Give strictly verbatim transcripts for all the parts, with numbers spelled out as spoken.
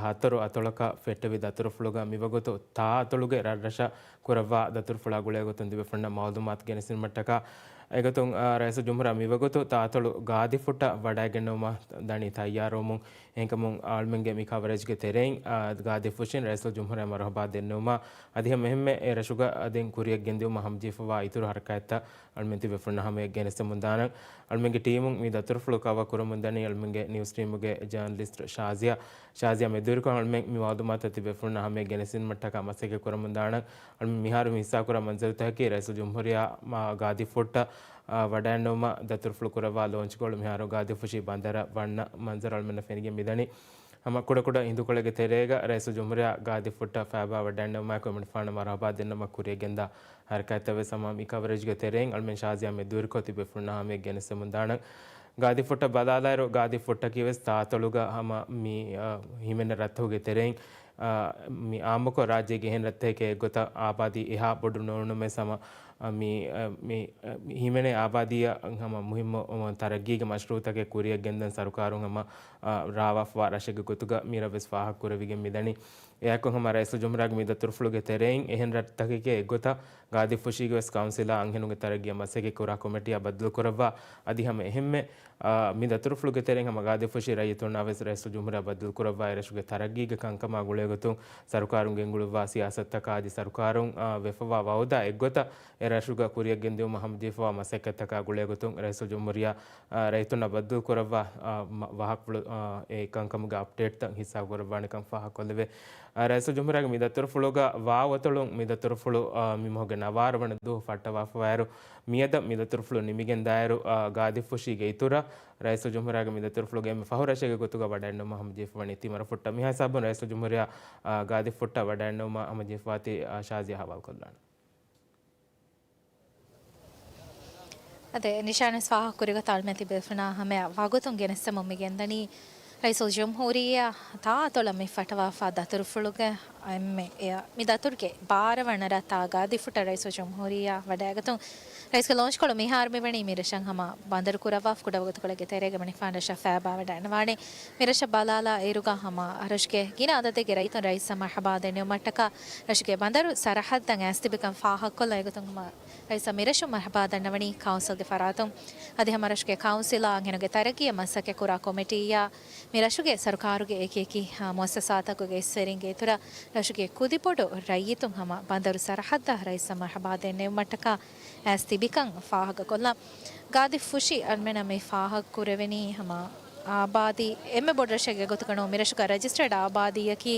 ހަތަރު އަތޮޅަކަށް ފެއްޓެވި ދަތުރުފުޅުގަ މިވަގުތު ތާ އަތޮޅުގެ ރަށްރަށަށް ކުރައްވާ ދަތުރުފުޅާ ގުޅޭގޮތުން ދިވެފުޅުންނަށް މައުލޫމާތު ގެނެސްދިނުމަށްޓަކާ، އެގޮތުން، އާ، ރައީސުލްޖުމްހޫރިއްޔާ މިވަގުތު ތާ އަތޮޅު ގާދިފުއްޓަށް ވަޑައިގެންނެވުމަށް ދަނީ ތައްޔާރުވަމުން. އެހެންކަމުން އަޅުމެންގެ މި ކަވަރޭޖްގެ ތެރެއިން، އާ، ގާދިފުށިން ރައީސުލްޖުމްހޫރިއްޔާ މަރުހަބާ ދެންނެވުމާ، އަދި ހަމަ އެހެންމެ އެ ރަށުގަ އަދި ކުރިއަށް ގެންދިއުމަށް ހަމަޖެހިފަވާ އިތުރު ހަރަކާތްތައް އަޅުމެން ތިބޭފުޅުންނާ ހަމަޔަށް ގެނެސްދެމުންދާނަން. އަޅުމެންގެ ޓީމުން މި ދަތުރުފުޅު ކަވަރ ކުރަމުންދަނީ އަޅުމެންގެ ނިއުސް ޓީމުގެ ޖާނަލިސްޓް ޝާޒިޔާ. ޝާޒިޔާ މެދުވެރިކޮށް އަޅުމެން މި މައުލޫމާތު ތިބޭފުޅުންނާ ހަމަޔަށް ގެނެސްދިނުމަށްޓަކާ މަސައްކަތް ކުރަމުންދާނަން. އަޅުމެން މިހާރު މި ހިއްސާކުރާ މަންޒަރުތަކަކީ ރައީސުލްޖުމްހޫރިއްޔާ މާ ގާދިފުއްޓަށް، އާ، ވަޑައިގެންނެވުމަށް ދަތުރުފުޅު ކުރައްވާ ލޯންޗްކޮޅު މިހާރު ގާދިފުށި ބަނދަރަށް ވަންނަ މަންޒަރު އަޅުމެންނަށް ފެނިގެން މިދަނީ. ހަމަ ކުޑަކުޑަ ހިނދުކޮޅެއްގެ ތެރޭގަ ރައީސުލްޖުމްހޫރިއްޔާ ގާދިފުއްޓަށް ފައިބާ ވަޑައިގެންނެވުމާއެކު އެމަނިކުފާނު މަރުހަބާ ދެންނެވުމަށް ކުރިއަށް ގެންދާ ހަރަކާތްތައްވެސް ހަމަ މި ކަވަރޭޖްގެ ތެރެއިން އަޅުމެން ޝާޒިޔާ މެދުވެރިކޮށް ތިބޭފުޅުންނާ ހަމަޔަށް ގެނެސްދެމުންދާނަން. ގާދިފުއްޓަށް ބަލާލާއިރު، ގާދިފުއްޓަކީވެސް ތާއަތޮޅުގަ ހަމަ މި، އަ، ހިމެނޭ ރަށްތަކުގެ ތެރެއިން، އަ، މި އާއްމުކޮށް ރާއްޖޭގެ އެހެން ރަށްތަކެއް އެއްގޮތަށް އާބާދީ އެހާ ބޮޑު ނޯންނަމެސް ހަމަ، އަ، މި، އަ، މި، އަ، މި ހިމެނޭ އާބާދީއަށް ހަމަ މުހިއްމު ތަރައްގީގެ މަޝްރޫއުތަކެއް ކުރިއަށް ގެންދަން ސަރުކާރުން ހަމަ، އަ، ރާވާފަވާ ރަށެއްގެ ގޮތުގަ މި ރަށްވެސް ފާހަގަކުރެވިގެން މިދަނީ. އެއާއެކު ހަމަ ރައީސުލްޖުމްހޫރިއްޔާގެ މި ދަތުރުފުޅުގެ ތެރެއިން އެހެން ރަށްތަކެކޭ އެއްގޮތަށް ގާދިފުށީގެވެސް ކައުންސިލާ އަންހެނުންގެ ތަރައްގީއަށް މަސައްކަތް ކުރާ ކޮމިޓީއާ ބައްދަލުކުރައްވާ، އަދި ހަމަ އެހެންމެ، އާ، މި ދަތުރުފުޅުގެ ތެރެއިން ހަމަ ގާދިފުށި ރައްޔިތުންނާވެސް ރައީސުލްޖުމްހޫރިއްޔާ ބައްދަލުކުރައްވާ އެ ރަށުގެ ތަރައްގީގެ ކަންކަމާ ގުޅޭގޮތުން ސަރުކާރުން ގެންގުޅުއްވާ ސިޔާސަތުތަކާ އަދި ސަރުކާރުން، އާ، ވެފަވާ ވައުދާ އެއްގޮތަށް އެ ރަށުގަ ކުރިއަށް ގެންދިއުމަށް ހަމަޖެހިފަވާ މަސައްކަތްތަކާ ގުޅޭގޮތުން ރައީސުލްޖުމްހޫރިއްޔާ، އާ، ރައްޔިތުންނާ ބައްދަލުކުރައްވާ، އާ، މަ-، ވާހަކަފުޅު، އާ، އެ ކަންކަމުގެ އަޕްޑޭޓްތައް ހިއްސާކުރައްވާނެކަން ފާހަގަކޮށްލެވޭ. އާ، ރައީސުލްޖުމްހޫރިއްޔާގެ މި ދަތުރުފުޅުގަ ވާވަތޮޅުން މި ދަތުރުފުޅު، އާ، މި މަހުގެ ނަވާރަ ވަނަ ދުވަހު ފައްޓަވާފަވާއިރު، މިއަދަށް މި ދަތުރުފުޅު ނިމިގެންދާއިރު، އާ، ގާދިފުށީގެ އިތުރަށް ރައީސުލްޖުމްހޫރިއްޔާގެ މި ދަތުރުފުޅުގެ އެންމެ ފަހު ރަށެއްގެ ގޮތުގަ ވަޑައިގެންނެވުމަށް ހަމަޖެހިފަވަނީ ތިމަރު ފުއްޓަށް. މިހާ ހިސާބުން ރައީސުލްޖުމްހޫރިއްޔާ، އާ، ގާދިފުއްޓަށް ވަޑައިގެންނެވުމަށް ހަމަޖެހިފަވާތީ، އާ، ޝާޒިޔާ ހަވާލުކޮށްލާނެ. އަދި ނިޝާންވެސް ފާހަގަކުރި ގޮތަށް އަޅުމެން ތިބޭފުޅުންނާ ހަމަޔަށް ވަގުތުން ގެނެސްދެމުން މި ގެންދަނީ ރައީސުލްޖުމްހޫރިއްޔާ ތާއަތޮޅަށް މި ފައްޓަވާފާ ދަތުރުފުޅުގެ އެންމެ އެ، މި ދަތުރުގެ ބާރަ ވަނަ ރަށް ތާ ގާދިފުއްޓަށް ރައީސުލްޖުމްހޫރިއްޔާ ވަޑައިގަތުން. ރައީސްގެ ލޯންޗްކޮޅު މިހާރު މިވަނީ މި ރަށަށް ހަމަ ބަނދަރު ކުރައްވާފަ ކުޑަވަގުތުކޮޅެއްގެ ތެރޭގަ އެމަނިކުފާނު ރަށަށް ފައިބާވަޑައިގަންނަވާނެ. މި ރަށަށް ބަލާލާ އިރުގަ ހަމަ ރަށުގެ ގިނަ އަދަދެއްގެ ރައްޔިތުން ރައީސަށް މަރުޙަބާ ދެންނެވުމަށްޓަކާ ރަށުގެ ބަނދަރު ސަރަޙައްދަށް އައިސް ތިބިކަން ފާހަގަކޮށްލަން އެގޮތުން ހަމަ ރައީސަށް މިރަށުން މަރުޙަބާ ދަންނަވަނީ ކައުންސިލްގެ ފަރާތުން. އަދި ހަމަ ރަށުގެ ކައުންސިލާ އަންހެނުންގެ ތަރައްގީއަށް މަސައްކަތް ކުރާ ކޮމިޓީއާ މި ރަށުގެ ސަރުކާރުގެ އެކި އެކި، އާ، މުއައްސަސާތަކުގެ އިސްވެރިންގެ އިތުރަށް ރަށުގެ ކުދިބޮޑު ރައްޔިތުން ހަމަ ބަނދަރު ސަރަޙައްދަށް ރައީސަށް މަރުޙަބާ ދެންނެވުމަށްޓަކާ އައިސް ތިބިކަން ފާހަގަކޮށްލަން. ގާދިފުށި އަޅުމެންނަށް މި ފާހަގަކުރެވެނީ ހަމަ އާބާދީ އެންމެ ބޮޑު ރަށެއްގެ ގޮތުގަ ނޫން، މި ރަށުގަ ރަޖިސްޓަރޑް އާބާދީއަކީ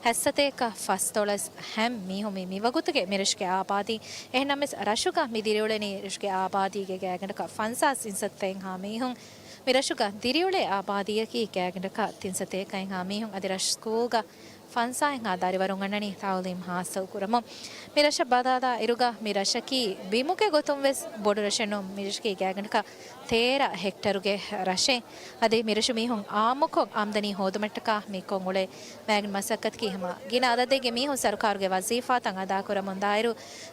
ހަތްސަތޭކަ ފަސްދޮޅަސް ހަ މީހުން މި، މިވަގުތުގެ މި ރަށުގެ އާބާދީ. އެހެންނަމަވެސް ރަށުގަ މި ދިރިއުޅެނީ ރަށުގެ އާބާދީގެ ގާތްގަނޑަކަށް ފަންސާސް ތިންސަތޭކަ ހަ މީހުން. މި ރަށުގަ ދިރިއުޅޭ އާބާދީއަކީ ގާތްގަނޑަކަށް ތިންސަތޭކަ ހަ މީހުން. އަދި ރަށު ސްކޫލްގަ ފަންސާހެއްހާ ދަރިވަރުން އަންނަނީ ތައުލީމް ހާސިލް ކުރަމުން. މި ރަށަށް ބަލާލާ އިރުގަ މި ރަށަކީ ބިމުގެ ގޮތުން ވެސް ބޮޑު ރަށެއް ނޫން. މި ރަށަކީ ގާތްގަނޑަކަށް ތޭރަ ހެކްޓަރުގެ ރަށެއް. އަދި މި ރަށު މީހުން އާއްމުކޮށް އާމްދަނީ ހޯދުމަށްޓަކާ މި ކޮށް އުޅޭ މަސައްކަތަކީ ހަމަ ގިނަ އަދަދެއްގެ މީހުން ސަރުކާރުގެ ވަޒީފާތައް އަދާކުރަމުންދާއިރު،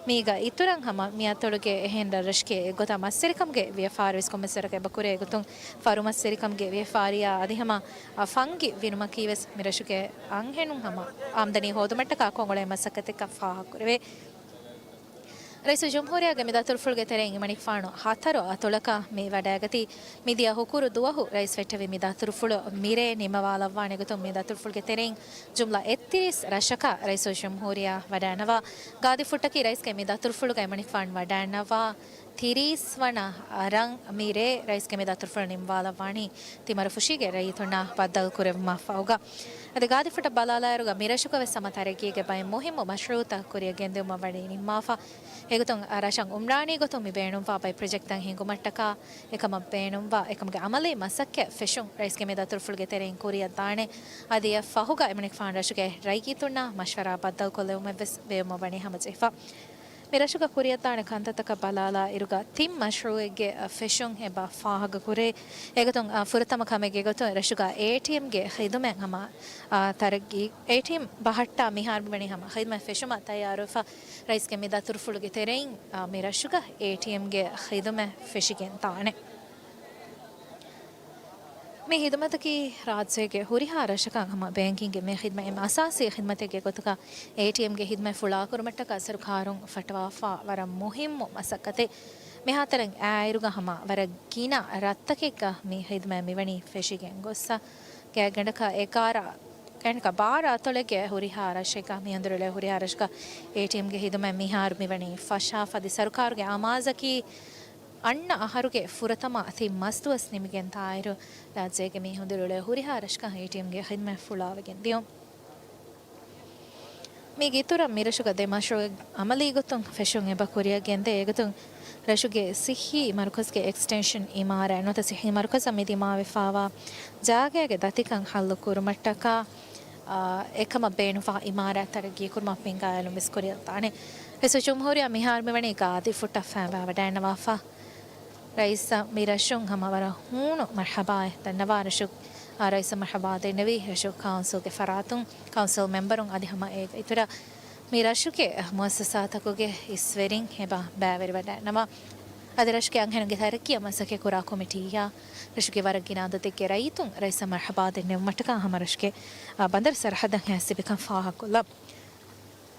މީގަ އިތުރަށް ހަމަ މި އަތޮޅުގެ އެހެން ރަށްރަށެއްގެ ގޮތަށް މަސްވެރިކަމުގެ ވިޔަފާރިވެސް ކޮންމެސް ވަރަކަށް އެބަ ކުރޭ ގޮތުން ފަރުމަސްވެރިކަމުގެ ވިޔަފާރިއާ އަދި ހަމަ އަ، ފަންގި ވިނުމަކީވެސް މި ރަށުގެ އަންހެނުން ހަމަ އާމްދަނީ ހޯދުމަށްޓަކާ ކޮށް އުޅޭ މަސައްކަތެއްކަން ފާހަގަކުރެވޭ. ރައީސުލްޖުމްހޫރިއްޔާގެ މި ދަތުރުފުޅުގެ ތެރެއިން އެމަނިކުފާނު ހަތަރު އަތޮޅަކަށް މި ވަޑައިގަތީ، މިދިޔަ ހުކުރު ދުވަހު ރައީސް ފެއްޓެވި މި ދަތުރުފުޅު މިރޭ ނިމަވާލައްވާނެ ގޮތުން މި ދަތުރުފުޅުގެ ތެރެއިން ޖުމްލަ އެއްތިރީސް ރަށަކަށް ރައީސުލްޖުމްހޫރިއްޔާ ވަޑައިނަވާ. ގާދިފުއްޓަކީ ރައީސްގެ މި ދަތުރުފުޅުގަ އެމަނިކުފާނު ވަޑައިނަވާ ތިރީސް ވަނަ ރަށް. މިރޭ ރައީސްގެ މި ދަތުރުފުޅު ނިންމަވާލައްވާނީ ތިމަރުފުށީގެ ރައްޔިތުންނާ ބައްދަލުކުރެވުމަށްފަހުގަ. އަދި ގާދިފުއްޓަށް ބަލާލާއިރުގަ މި ރަށުގަ ވެސް ހަމަ ތަރައްގީގެ ބައެއް މުހިއްމު މަޝްރޫއުތައް ކުރިއަށް ގެންދިއުމަށް ވަނީ ނިންމާފަ. އެގޮތުން ރަށަށް އުމްރާނީ ގޮތުން މި ބޭނުންވާ ބައެއް ޕްރޮޖެކްޓްތައް ހިންގުމަށްޓަކާ އެކަމަށް ބޭނުންވާ އެކަމުގެ އަމަލީ މަސައްކަތް ފެށުން ރައީސްގެ މި ދަތުރުފުޅުގެ ތެރެއިން ކުރިއަށް ދާނެ. އަދި އެ ފަހުގަ އެމަނިކުފާނު ރަށުގެ ރައްޔިތުންނާ މަޝްވަރާ ބައްދަލުކޮށްލެވުމެއްވެސް ބޭއްވުމަށް ވަނީ ހަމަޖެހިފަ. މި ރަށުގަ ކުރިއަށްދާނެ ކަންތައްތަކަށް ބަލާލާ އިރުގަ ތިން މަޝްރޫއެއްގެ ފެށުން އެބަ ފާހަގަކުރޭ. އެގޮތުން، އާ، ފުރަތަމަ ކަމެއްގެ ގޮތުން ރަށުގަ އޭޓީއެމްގެ ޚިދުމަތް ހަމަ، އާ، ތަރައްގީ، އޭޓީއެމް ބަހައްޓާ މިހާރު މިވަނީ ހަމަ ޚިދުމަތް ފެށުމަށް ތައްޔާރުވެފަ. ރައީސްގެ މި ދަތުރުފުޅުގެ ތެރެއިން، އާ، މި ރަށުގަ އޭޓީއެމްގެ ޚިދުމަތް ފެށިގެން ދާނެ. މި ޚިދުމަތަކީ ރާއްޖޭގެ ހުރިހާ ރަށަކަށް ހަމަ ބޭންކިންގ މި ޚިދުމަތް އެންމެ އަސާސީ ޚިދުމަތެއްގެ ގޮތުގަ އޭޓީއެމްގެ ޚިދުމަތް ފުޅާކުރުމަށްޓަކާ ސަރުކާރުން ފައްޓަވާފާ ވަރަށް މުހިއްމު މަސައްކަތެއް. މިހާތަނަށް އައިއިރުގަ ހަމަ ވަރަށް ގިނަ ރަށްތަކެއްގަ މި ޚިދުމަތް މިވަނީ ފެށިގެން ގޮއްސަ. ގާތްގަނޑަކަށް އެކާރަ، ގާތްގަނޑަކަށް ބާރަ އަތޮޅެއްގެ ހުރިހާ ރަށެއްގަ މިހެން ދުރުޅޭ ހުރިހާ ރަށުގަ އޭޓީއެމްގެ ޚިދުމަތް މިހާރު މިވަނީ ފަށާފަ. އަދި ސަރުކާރުގެ އަމާޒަކީ އަންނަ އަހަރުގެ ފުރަތަމަ ތިން މަސްދުވަސް ނިމިގެން ދާއިރު ރާއްޖޭގެ މީހުން ދުރުޅޭ ހުރިހާ ރަށަކަށް އޭޓީއެމްގެ ޚިދުމަތް ފުޅާވެގެން ދިޔުން. މީގެ އިތުރަށް މިރަށުގަ ދެ މަޝްރޫޢެއް ޢަމަލީ ގޮތުން ފެށުން އެބަ ކުރިއަށް ގެންދޭ. އެގޮތުން ރަށުގެ ޞިއްޙީ މަރުކަޒުގެ އެކްސްޓެންޝަން އިމާރާތް ނުވަތަ ޞިއްޙީ މަރުކަޒަށް މި ދިމާވެފާވާ ޖާގައިގެ ދަތިކަން ޙައްލު ކުރުމަށްޓަކާ، އާ، އެކަމަށް ބޭނުންވާ އިމާރާތް ތަރައްގީ ކުރުމަށް ފިންގާއެޅުން ވެސް ކުރިއަށްދާނެ. ރައީސުލްޖުމްހޫރިއްޔާ މިހާރު މިވަނީ ގާދި ފުއްޓަށް ފައިބާވަޑައިގަންނަވާފަ. ރައީސަށް މި ރަށުން ހަމަ ވަރަށް ހޫނު މަރްޙަބާއެއް ދަންނަވާ. ރަށު، އާ، ރައީސަށް މަރްޙަބާ ދެންނެވީ ރަށު ކައުންސިލްގެ ފަރާތުން، ކައުންސިލް މެމްބަރުން އަދި ހަމަ އޭގެ އިތުރަށް މި ރަށުގެ މުއައްސަސާތަކުގެ އިސްވެރިން އެބަ ބައިވެރިވަޑައިގަންނަވާ. އަދި ރަށުގެ އަންހެނުންގެ ތަރައްޤީއަށް މަސައްކަތް ކުރާ ކޮމިޓީއާ، ރަށުގެ ވަރަށް ގިނަ އަދަދެއްގެ ރައްޔިތުން ރައީސަށް މަރްޙަބާ ދެންނެވުމަށްޓަކާ ހަމަ ރަށުގެ، އާ، ބަނދަރު ސަރަހައްދަށް އައިސް ތިބިކަން ފާހަގަކޮށްލަން.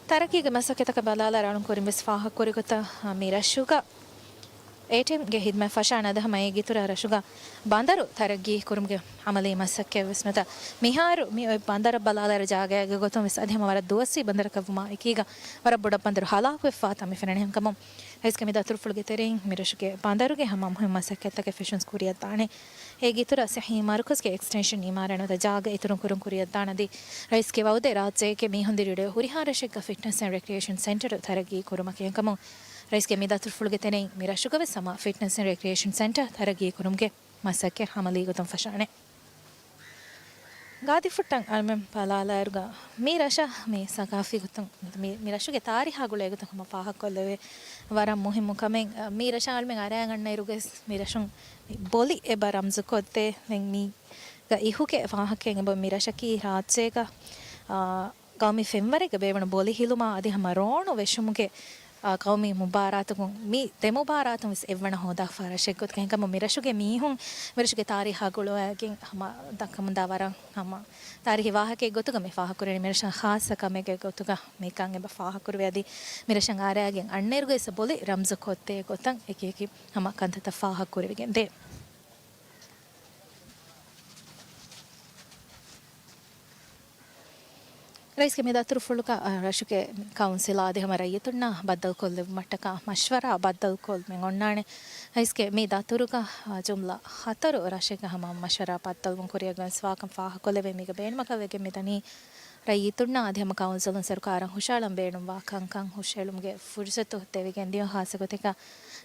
ތަރައްޤީގެ މަސައްކަތްތަކަށް ބަލާލާ އަޅުން ކުރިން ވެސް ފާހަގަކުރި ގޮތަށް، މި ރަށުގަ އޭޓީއެމްގެ ޚިދުމަތް ފަށާނެ އަދި ހަމަ އޭގެ އިތުރަށް ރަށުގަ ބަނދަރު ތަރައްގީ ކުރުމުގެ ޢަމަލީ މަސައްކަތް ވެސް ނުވަތަ މިހާރު މި އޮތް ބަނދަރަށް ބަލާލާއިރު ޖާގައިގެ ގޮތުން ވެސް އަދި ހަމަ ވަރަށް ދުވަސްވީ ބަނދަރަކަށް ވުމާ އެކީގަ ވަރަށް ބޮޑަށް ބަނދަރު ހަލާކުވެފާ ތަން މި ފެންނަނީ. ހަމަކަމުން ރައީސްގެ މި ދަތުރުފުޅުގެ ތެރެއިން މި ރަށުގެ ބަނދަރުގެ ހަމަ މުހިންމު މަސައްކަތްތަކެއް ފެށުން ކުރިއަށްދާނެ. އޭގެ އިތުރަށް ޞިއްޙީ މަރުކަޒުގެ އެކްސްޓެންޝަން އިމާރާތް ނުވަތަ ޖާގަ އިތުރުން ކުރުން ކުރިއަށްދާނެ އަދި ރައީސްގެ ވައުދެއް ރާއްޖޭގެ މީހުން ދިރިއުޅޭ ހުރިހާ ރަށެއްގަ ފިޓްނަސް އެންޑް ރެކްރިއޭޝަން ސެންޓަރު ތަރައްގީ ކުރުމަކީ. ހަމަކަމުން ރައީސްގެ މި ދަތުރުފުޅުގެ ތެރެއިން މި ރަށުގަ ވެސް ހަމަ ފިޓްނަސް އެންޑް ރެކްރިއޭޝަން ސެންޓަރ ތަރައްގީ ކުރުމުގެ މަސައްކަތް ޢަމަލީ ގޮތުން ފަށާނެ. ގާދިފުއްޓަށް އަޅުމެން ބަލާލާއިރުގަ މި ރަށަށް މި ސަގާފީ ގޮތުން މި، މި ރަށުގެ ތާރީޚާ ގުޅޭ ގޮތުން ހަމަ ފާހަގަކޮށްލެވޭ ވަރަށް މުހިއްމު ކަމެއް. މި ރަށަށް އަޅުމެން އަރައިގަންނައިރުގަސް މި ރަށުން ބޮލި އެބަ ރަމްޒުކޮށްދޭ. ދެން މީގަ އިހުގެ ވާހަކައެއް އެބަ މި ރަށަކީ ރާއްޖޭގަ، އާ، ގައުމީ ފެންވަރެއްގަ ބޭއްވުނު ބޮލި ހިލުމާ އަދި ހަމަ ރޯނު ވެށުމުގެ، އާ، ގައުމީ މުބާރާތުގުން މި ދެ މުބާރާތުން ވެސް އެއްވަނަ ހޯދާފާ ރަށެއް ގޮތުގަ ހިނގަމު މި ރަށުގެ މީހުން މި ރަށުގެ ތާރީޚާ ގުޅުވައިގެން ހަމަ ދައްކަމުންދާ ވަރަށް ހަމަ ތާރީޚީ ވާހަކައެއް ގޮތުގަ މި ފާހަގަކުރަނީ މި ރަށަށް ޚާއްޞަ ކަމެއްގެ ގޮތުގަ މިކަން އެބަ ފާހަގަކުރެވޭ އަދި މި ރަށަށް އަރައިގެން އަންނައިރުގައި ބޮލި ރަމްޒު ކޮށްދޭ ގޮތަށް އެކި އެކި ހަމަ ކަންތައްތައް ފާހަގަކުރެވިގެން ދޭ. ރައީސްގެ މި ދަތުރުފުޅުގަ، އަ، ރަށުގެ ކައުންސިލާ އަދި ހަމަ ރައްޔިތުންނާ ބައްދަލުކޮށްލެވުމަށްޓަކާ މަޝްވަރާ ބައްދަލުކޮށްލުމެއް އޮންނާނެ. ރައީސްގެ މި ދަތުރުގަ، އަ، ޖުމްލަ ހަތަރު ރަށެއްގަ ހަމަ މަޝްވަރާ ބައްދަލުވުން ކުރިއަށް ގެނެސްފާކަން ފާހަގަކޮށްލެވޭ. މީގަ ބޭނުމަކަށް ވެގެން މިދަނީ ރައްޔިތުންނާ އަދި ހަމަ ކައުންސިލުން ސަރުކާރަށް ހުށަހަޅަން ބޭނުންވާ ކަންކަން ހުށަހެޅުމުގެ ފުރުސަތު ދެވިގެން ދިޔުން. ޚާއްޞަ ގޮތަކަށް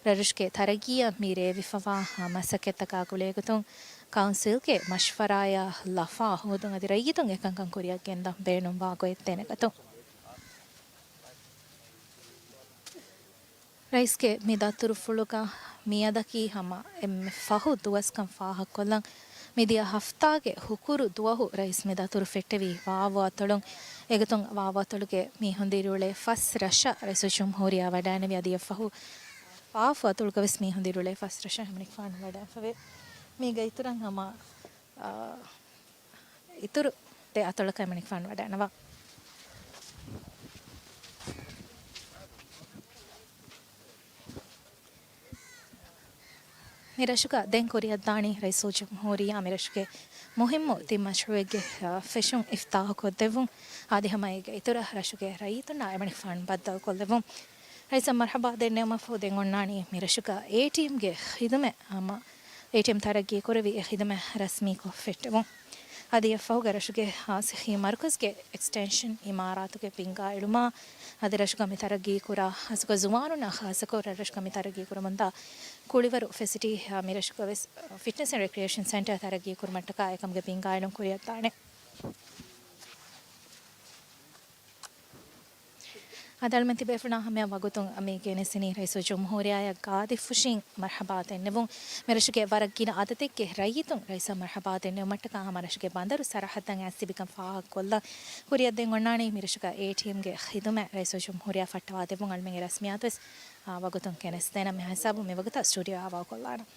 ރަށުގެ ތަރައްގީއަށް މި ރޭވިފަވާ މަސައްކަތްތަކާ ގުޅޭގޮތުން ކައުންސިލްގެ މަޝްވަރާޔާ ލަފާ ހޯދުން އަދި ރައްޔިތުން އެކަންކަން ކުރިއަށް ގެންދަން ބޭނުންވާ ގޮތް ދެނެގަތުން. ރައީސްގެ މި ދަތުރުފުޅުގަ މިއަދަކީ ހަމަ އެންމެ ފަހު ދުވަސްކަން ފާހަގަކޮށްލަން. މިދިޔަ ހަފްތާގެ ހުކުރު ދުވަހު ރައީސް މި ދަތުރު ފެއްޓެވީ ވާވު އަތޮޅުން. އެގޮތުން ވާވު އަތޮޅުގެ މީހުން ދިރިއުޅޭ ފަސް ރަށަށް ރައީސުލްޖުމްހޫރިއްޔާ ވަޑައިނެވި އަދި އެއަށްފަހު ވާފު އަތޮޅުގަވެސް މީހުން ދިރިއުޅޭ ފަސް ރަށަށް އެމަނިކުފާނު ވަޑައިފަވޭ. މީގެ އިތުރަށް ހަމަ، އާ، އިތުރު ދެ އަތޮޅަކަށް އެމަނިކުފާނު ވަޑައިނަވާ. މި ރަށުގަ ދެން ކުރިއަށްދާނީ ރައީސުލްޖުމްހޫރިއްޔާ މި ރަށުގެ މުހިއްމު ތިން މަޝްރޫއެއްގެ، އާ، ފެށުން އިފްތާހު ކޮށްދެއްވުން. އަދި ހަމަ އޭގެ އިތުރަށް ރަށުގެ ރައްޔިތުންނާ އެމަނިކުފާނު ބައްދަލުކޮށްލެއްވުން. ރައީސަށް މަރްޙަބާ ދެންނެވުމަށްފަހު ދެން އޮންނާނީ މި ރަށުގަ އޭޓީއެމްގެ ޚިދުމަތް ހަމަ އޭޓީއެމް ތަރައްގީ ކުރެވި އެ ޚިދުމަތް ރަސްމީކޮށް ފެއްޓެވުން. އަދި އެއަށްފަހުގަ ރަށުގެ ހާސިހީ މަރުކަޒުގެ އެކްސްޓެންޝަން އިމާރާތުގެ ފިންގާ އެޅުމާ، އަދި ރަށުގަ މި ތަރައްގީ ކުރާ ހަސަކޮ ޒުވާނުންނާ ޚާއްޞަކޮށް ރަށްރަށުގަ މި ތަރައްގީ ކުރަމުންދާ ކުޅިވަރު ފެސިޓީ މި ރަށުގަ ވެސް ފިޓްނަސް އެންޑް ރެކްރިއޭޝަން ސެންޓަރ ތަރައްގީ ކުރުމަށްޓަކާ އެކަމުގެ ފިންގާ އެޅުން ކުރިއަށްދާނެ. އަދި އަޅުމެން ތިބޭފުޅުންނާ ހަމަޔަށް ވަގުތުން މި ގެނެސްދިނީ ރައީސުލްޖުމްހޫރިއްޔާއަށް ގާދިފުށިން މަރްޙަބާ ދެންނެވުން. މި ރަށުގެ ވަރަށް ގިނަ އަދަދެއްގެ ރައްޔިތުން ރައީސަށް މަރްޙަބާ ދެންނެވުމަށްޓަކާ ހަމަ ރަށުގެ ބަނދަރު ސަރަހައްދަށް އައިސް ތިބިކަން ފާހަގަކޮށްލަން ކުރިއަށްދޭން އޮންނާނީ މި ރަށުގަ އޭޓީއެމްގެ ޚިދުމަތް ރައީސުލްޖުމްހޫރިއްޔާ ފައްޓަވާދެއްވުން. އަޅުމެންގެ ރަސްމިއްޔާތު ވެސް ވަގުތުން ގެނެސްދޭނަން. މިހާ ހިސާބުން މިވަގުތަށް ސްޓޫޑިއޯ އާވާ ކޮށްލާނަން.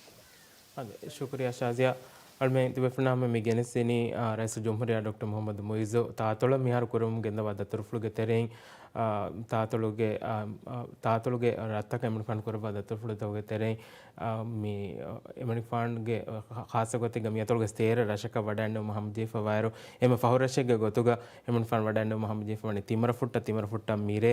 އަދި، ޝުކުރިއްޔާ ޝާޒިޔާ. އަޅުމެން ތިބޭފުޅުންނާ މި ގެނެސްދިނީ، އާ، ރައީސުލްޖުމްހޫރިއްޔާ ޑޮކްޓަރ މުޙައްމަދު މުޢިއްޒު ތާއަތޮޅަށް މިހާރު ކުރަމުން ގެންދަވާ ދަތުރުފުޅުގެ ތެރެއިން، އާ، ތާއަތޮޅުގެ، އާ، އާ، ތާއަތޮޅުގެ ރަށްތަކަށް އެމަނިކުފާނު ކުރައްވާ ދަތުރުފުޅުތަކުގެ ތެރެއިން، އާ، މި، އާ، އެމަނިކުފާނުގެ، އާ، ޚާއްޞަ ގޮތެއްގަ މި އަތޮޅުގެ ސްތޭރަ ރަށަކަށް ވަޑައިންނެވުމަށް ހަމަޖެހިފަވާއިރު، އެންމެ ފަހު ރަށެއްގެ ގޮތުގަ އެމަނިކުފާނު ވަޑައިންނެވުމަށް ހަމަޖެހިފަވަނީ ތިމަރަފުއްޓަށް، ތިމަރަފުއްޓަށް މިރޭ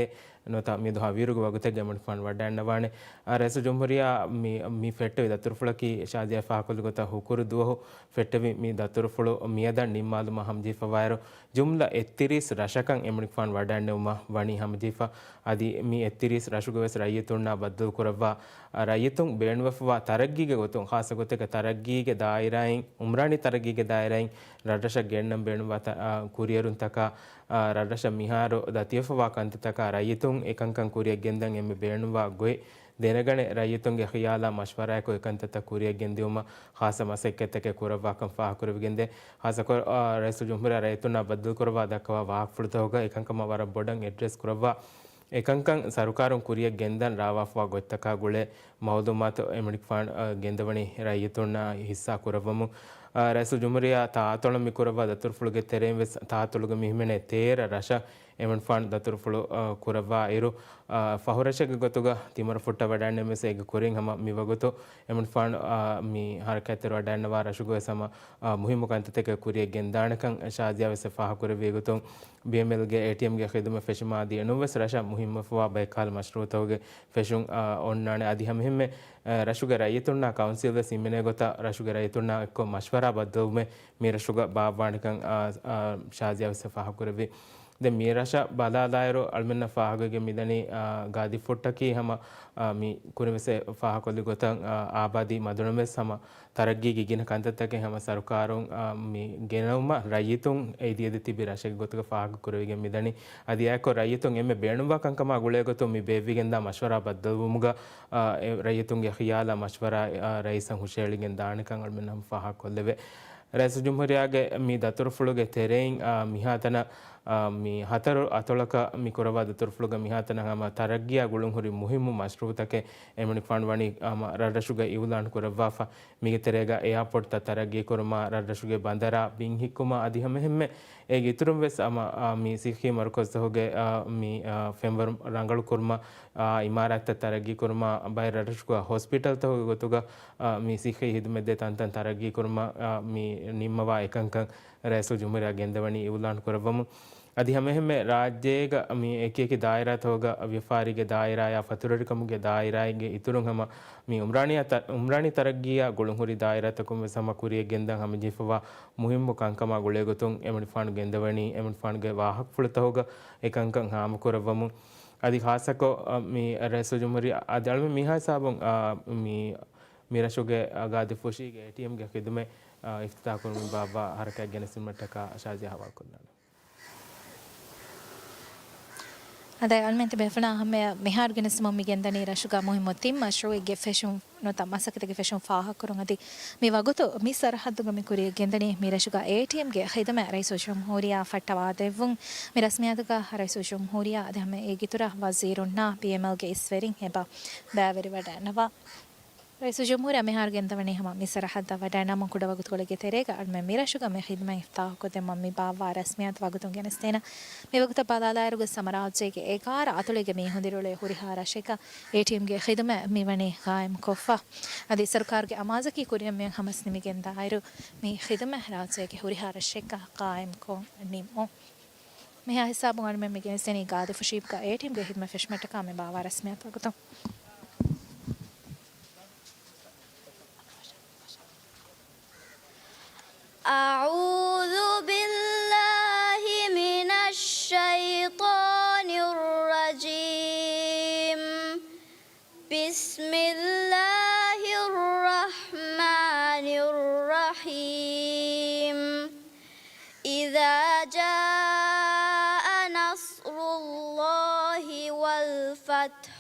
ނުވަތަ މިއަދު ހަވީރުގެ ވަގުތެއްގަ އެމަނިކުފާނު ވަޑައިންނަވާނެ. އާ، ރައީސުލްޖުމްހޫރިއްޔާ މި، މި ފެއްޓެވި ދަތުރުފުޅަކީ ޝާޒިޔާ ފާހަގަކޮށްލި ގޮތަށް ހުކުރު ދުވަހު ފެއްޓެވި މި ދަތުރުފުޅު މިއަދަށް ނިންމާލުމަށް ހަމަޖެހިފަވާއިރު، ޖުމްލަ އެއްތިރީސް ރަށަކަށް އެމަނިކުފާނު ވަޑައިންނެވުމަށް ވަނީ ހަމަޖެހިފަ. އަދި މި އެއްތިރީސް ރަށުގަ ވެސް ރައްޔިތުންނާ ބައްދަލު ކުރައްވާ، އާ، ރައްޔިތުން ބޭނުންވެފަވާ ތަރައްގީގެ ގޮތުން، ޚާއްޞަ ގޮތެއްގަ ތަރައްގީގެ ދާއިރާއިން، އުމްރާނީ ތަރައްގީގެ ދާއިރާއިން ރަށްރަށަށް ގެންނަން ބޭނުންވާ ތަ-، އާ، ކުރިއެރުންތަކާ، އާ، ރަށްރަށަށް މިހާރު ދަތިވެފަވާ ކަންތައްތަކާ ރައްޔިތުން އެކަންކަން ކުރިއަށް ގެންދަން އެންމެ ބޭނުންވާ ގޮތް ދެނެގަނެ، ރައްޔިތުންގެ ޚިޔާލާ މަޝްވަރާއެކު އެކަންތައްތައް ކުރިއަށް ގެންދިއުމަށް ޚާއްޞަ މަސައްކަތްތަކެއް ކުރައްވާކަން ފާހަގަކުރެވިގެންދޭ. ޚާއްޞަކޮށް، އާ، ރައީސުލްޖުމްހޫރިއްޔާ ރައްޔިތުންނާ ބައްދަލުކުރައްވާ ދައްކަވާ ވާހަކަފުޅުތަކުގަ އެކަންކަމަށް ވަރަށް ބޮޑަށް އެޑްރެސް ކުރައްވާ، އެކަންކަން ސަރުކާރުން ކުރިއަށް ގެންދަން ރާވާފަވާ ގޮތްތަކާ ގުޅޭ މައުލޫމާތު އެމަނިކުފާނު، އާ، ގެންދަވަނީ ރައްޔިތުންނާ ހިއްސާ ކުރައްވަމުން. އާ، ރައީސުލްޖުމްހޫރިއްޔާ ތާއަތޮޅަށް މި ކުރައްވާ ދަތުރުފުޅުގެ ތެރެއިން ވެސް ތާއަތޮޅުގަ މި ހިމެނޭ ތޭރަ ރަށަށް އެމަނިކުފާނު ދަތުރުފުޅު، އާ، ކުރައްވާ އިރު، އާ، ފަހުރަށެއްގެ ގޮތުގަ ތިމަރަފުއްޓަށް ވަޑައިންނެވުމަށް ވެސް އޭގެ ކުރިން ހަމަ މިވަގުތު އެމަނިކުފާނު، އާ، މި ހަރަކާތްތެރި ވަޑައިންނަވާ ރަށުގަ ވެސް ހަމަ، އާ، މުހިއްމު ކަންތައްތަކެއް ކުރިއަށް ގެންދާނެކަން ޝާޒިޔާ ވެސް ފާހަގަކުރެއްވި ގޮތުން، ބީއެމްއެލްގެ އޭޓީއެމްގެ ޚިދުމަތް ފެށުމާ ދިޔަ ނުވެސް ރަށަށް މުހިއްމުވެފަވާ ބައެއްކަހަލަ މަޝްރޫއުތަކުގެ ފެށުން، އާ، އޮންނާނެ. އަދި ހަމައެހެންމެ، އާ، ރަށުގެ ރައްޔިތުންނާ ކައުންސިލް ވެސް ހިމެނޭ ގޮތަށް ރަށުގެ ރައްޔިތުންނާ އެއްކޮށް މަޝްވަރާ ބައްދަލުވުމެއް މި ރަށުގަ ބާއްވާނެކަން، އާ، އާ، ޝާޒިޔާ ވެސް ފާހަގަކުރެއްވި. ދެން މި ރަށަށް ބަލާލާއިރު، އަޅުމެންނަށް ފާހަގަވެގެން މިދަނީ، އާ، ގާދިފުއްޓަކީ ހަމަ، އާ، މި ކުރިން ވެސް ފާހަގަކޮށްލި ގޮތަށް، އާ، އާބާދީ މަދުނަމެސް ހަމަ ތަރައްގީގެ ގިނަ ކަންތައްތަކެއް ހަމަ ސަރުކާރުން، އާ، މި ގެނައުމަށް ރައްޔިތުން އެދިއެދި ތިބި ރަށެއްގެ ގޮތުގަ ފާހަގަކުރެވިގެން މިދަނީ. އަދި އެއާއެކު ރައްޔިތުން އެންމެ ބޭނުންވާ ކަންކަމާ ގުޅޭ ގޮތުން މި ބޭއްވިގެންދާ މަޝްވަރާ ބައްދަލުވުމުގަ، އާ، އެ ރައްޔިތުންގެ ޚިޔާލާ މަޝްވަރާ، އާ، ރައީސަށް ހުށައެޅިގެން ދާނެކަން އަޅުމެން ހަމަ ފާހަގަކޮށްލެވޭ. ރައީސުލްޖުމްހޫރިއްޔާގެ މި ދަތުރުފުޅުގެ ތެރެއިން، އާ، މިހާތަނަށް، އާ، މި ހަތަރު އަތޮޅަކަށް މި ކުރައްވާ ދަތުރުފުޅުގަ މިހާތަނަށް ހަމަ ތަރައްގީއާ ގުޅުންހުރި މުހިއްމު މަޝްރޫއުތަކެއް އެމަނިކުފާނު ވަނީ ހަމަ ރަށްރަށުގަ އިއުލާން ކުރައްވާފަ. މީގެ ތެރޭގަ އެއާޕޯޓްތައް ތަރައްގީ ކުރުމާ، ރަށްރަށުގެ ބަނދަރާ ބިން ހިއްކުމާ އަދި ހަމައެހެންމެ އޭގެ އިތުރުން ވެސް ހަމަ، އާ، މި ސިއްހީ މަރުކަޒުތަކުގެ، އާ، މި، އާ، ފެންވަރު ރަނގަޅު ކުރުމަށް، އާ، އިމާރާތްތައް ތަރައްގީ ކުރުމަށް، ބައެއް ރަށްރަށުގަ ހޮސްޕިޓަލްތަކުގެ ގޮތުގަ، އާ، މި ސިއްހީ ހިދުމަތްދޭ ތަންތަން ތަރައްގީ ކުރުމަށް، އާ، މި ނިންމަވާ އެކަންކަން ރައީސުލްޖުމްހޫރިއްޔާ ގެންދަވަނީ އިއުލާން ކުރައްވަމުން. އަދި ހަމައެހެންމެ ރާއްޖޭގަ މި އެކިއެކި ދާއިރާތަކުގަ ވިޔަފާރީގެ ދާއިރާޔާ ފަތުރުވެރިކަމުގެ ދާއިރާއިންގެ އިތުރުން ހަމަ މި އުމްރާނީ ތަ-، އުމްރާނީ ތަރައްގީއާ ގުޅުންހުރި ދާއިރާތަކުން ވެސް ހަމަ ކުރިއަށް ގެންދަން ހަމަޖެހިފަވާ މުހިއްމު ކަންކަމާ ގުޅޭގޮތުން އެމަނިކުފާނު ގެންދަވަނީ އެމަނިކުފާނުގެ ވާހަކަފުޅުތަކުގަ އެކަންކަން ހާމަކުރައްވަމުން. އަދި ޚާއްޞަކޮށް، އަ، މި ރައީސުލްޖުމްހޫރިއްޔާ އަދި އަޅުމެން މިހާ ހިސާބުން، އަ، މި، މި ރަށުގެ، އަ، ގާދިފުށީގެ އޭޓީއެމްގެ ޚިދުމަތް، އަ، އިފްތިތާހުކުރުމުގެ ބާއްވާ ހަރަކާތް ގެނެސްދިނުމަށްޓަކާ ޝާޒިޔާ ހަވާލުކޮށްލާނެ. އަދި އަޅުމެން ތިބޭފުޅުންނާ ހަމަޔަށް މިހާރު ގެނެސްދިމުން މި ގެންދަނީ ރަށުގަ މުހިއްމު ތިން މަޝްރޫއުގެ ފެށުން ނުވަތަ މަސައްކަތުގެ ފެށުން ފާހަގަކުރުން. އަދި މި ވަގުތު މި ސަރަހައްދުގަ މި ކުރިއަށް ގެންދަނީ މި ރަށުގަ އޭޓީއެމްގެ ޚިދުމަތް ރައީސުލްޖުމްހޫރިއްޔާ ފައްޓަވާދެއްވުން. މި ރަސްމިއްޔާތުގަ ރައީސުލްޖުމްހޫރިއްޔާ އަދި ހަމަ އޭގެ އިތުރަށް ވަޒީރުންނާ ބީއެމްއެލްގެ އިސްވެރިން އެބަ ބައިވެރިވަޑައިގަންނަވާ. ރައީސުލްޖުމްހޫރިއްޔާ މިހާރު ގެންދަވަނީ ހަމަ މި ސަރަހައްދަށް ވަޑައިނަމުން ކުޑަވަގުތުކޮޅެއްގެ ތެރޭގަ އަޅުމެން މިރަށުގަ މި ޚިދުމަތް އިފްތިތާހުކޮށްދެއްވުމަށް މި ބާއްވާ ރަސްމިއްޔާތު ވަގުތުން ގެނެސްދޭނަން. މިވަގުތަށް ބަލާލާއިރު ހަމަ ރާއްޖޭގެ އެގާރަ އަތޮޅުގެ މީހުން ދިރިއުޅޭ ހުރިހާ ރަށެއްގަ އޭޓީއެމްގެ ޚިދުމަތް މިވަނީ ގާއިމްކޮށްފަ. އަދި ސަރުކާރުގެ އަމާޒަކީ ކުރިއަށް މިއަން ހަމަސް ނިމިގެންދާއިރު މި ޚިދުމަތް ރާއްޖޭގެ ހުރިހާ ރަށެއްގަ ގާއިމްކޮށް ނިންމުން. މިހާ ހިސާބުން އަޅުމެން މި ގެނެސްދެނީ ގާދިފުށީގަ އޭޓީއެމްގެ ޚިދުމަތް ފެށުމަށްޓަކާ މި ބާއްވާ ރަސްމިއްޔާތު ވަގުތުން. أعوذ بالله من الشيطان الرجيم. بسم الله الرحمن الرحيم. إذا جاء نصر الله والفتح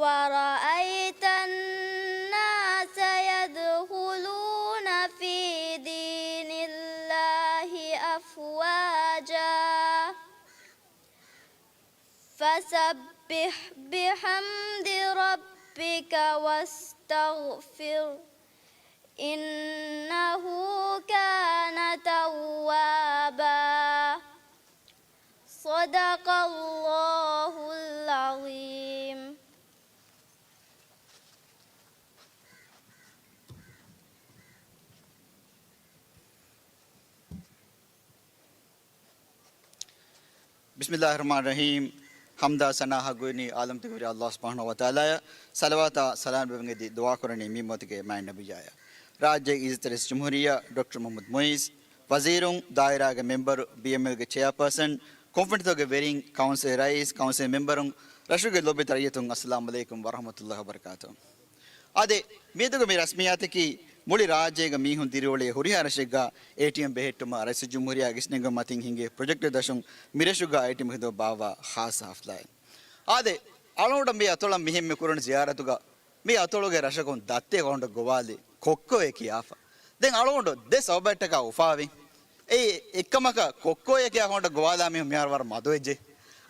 ورأيت الناس يدخلون في دين الله أفواجا فسبح بحمد ربك واستغفره إنه كان توابا. صدق الله العظيم. ބިސްމިއްލާހި ރަޙްމާނި ރަޙީމް. ޙަމްދާ ސަނާ ޙައްޤުވެނީ ޢާލަމްތަކުގެ ރިޔާ ﷲ ސުބްޙާނަހޫ ވަތަޢާލާއަށް. ޞަލަވާތާ ސަލާމް ލެއްވަން އެދި ދުޢާ ކުރަނީ މި އުއްމަތުގެ މާތް ނަބިއްޔާއަށް. ރާއްޖޭގެ އިއްޒަތްތެރި ރައީސުލްޖުމްހޫރިއްޔާ ޑޮކްޓަރ މުޙައްމަދު މުޢިއްޒު، ވަޒީރުން، ދާއިރާގެ މެމްބަރު، ބީއެމްއެލްގެ ޗެއާޕާސަން، ކޮންފަރެންސްތަކުގެ ވެރިން، ކައުންސިލް ރައީސް، ކައުންސިލް މެމްބަރުން، ރަށުގެ ލޯބިވެތި ރައްޔިތުން، އައްސަލާމު ޢަލައިކުމް ވަރަޙްމަތުﷲ ވަބަރަކާތުހު. އާދެ، މިއަދުގެ މި ރަސްމިއްޔާތަކީ މުޅި ރާއްޖޭގަ މީހުން ދިރިއުޅޭ ހުރިހާ ރަށެއްގަ އޭޓީއެމް ބެހެއްޓުމަށް ރައީސުލްޖުމްހޫރިއްޔާގެ އިސްނެންގުމުގެ މަތިން ހިނގޭ ޕްރޮޖެކްޓެއް ދަށުން މިރަށުގަ އޭޓީއެމް ޚިދުމަތް ބާއްވާ ޚާއްޞަ ޙަފްލާއެއް. އާދެ، އަޅުގަނޑަށް މި އަތޮޅަށް މިހެން މި ކުރަން ޒިޔާރަތުގަ މި އަތޮޅުގެ ރަށަކުން ދައްތައެއް އަޅުގަނޑަށް ގޮވާލި ކޮއްކޮއޭ ކިޔާފަ. ދެން އަޅުގަނޑު ދެ ސަބަބަށްޓަކާ އުފާވި. އެއީ އެއްކަމަކަށް ކޮއްކޮއޭ ކިޔާ އަޅުގަނޑަށް ގޮވާލާ މީހުން މިހާރު ވަރަށް މަދުވެއްޖެ.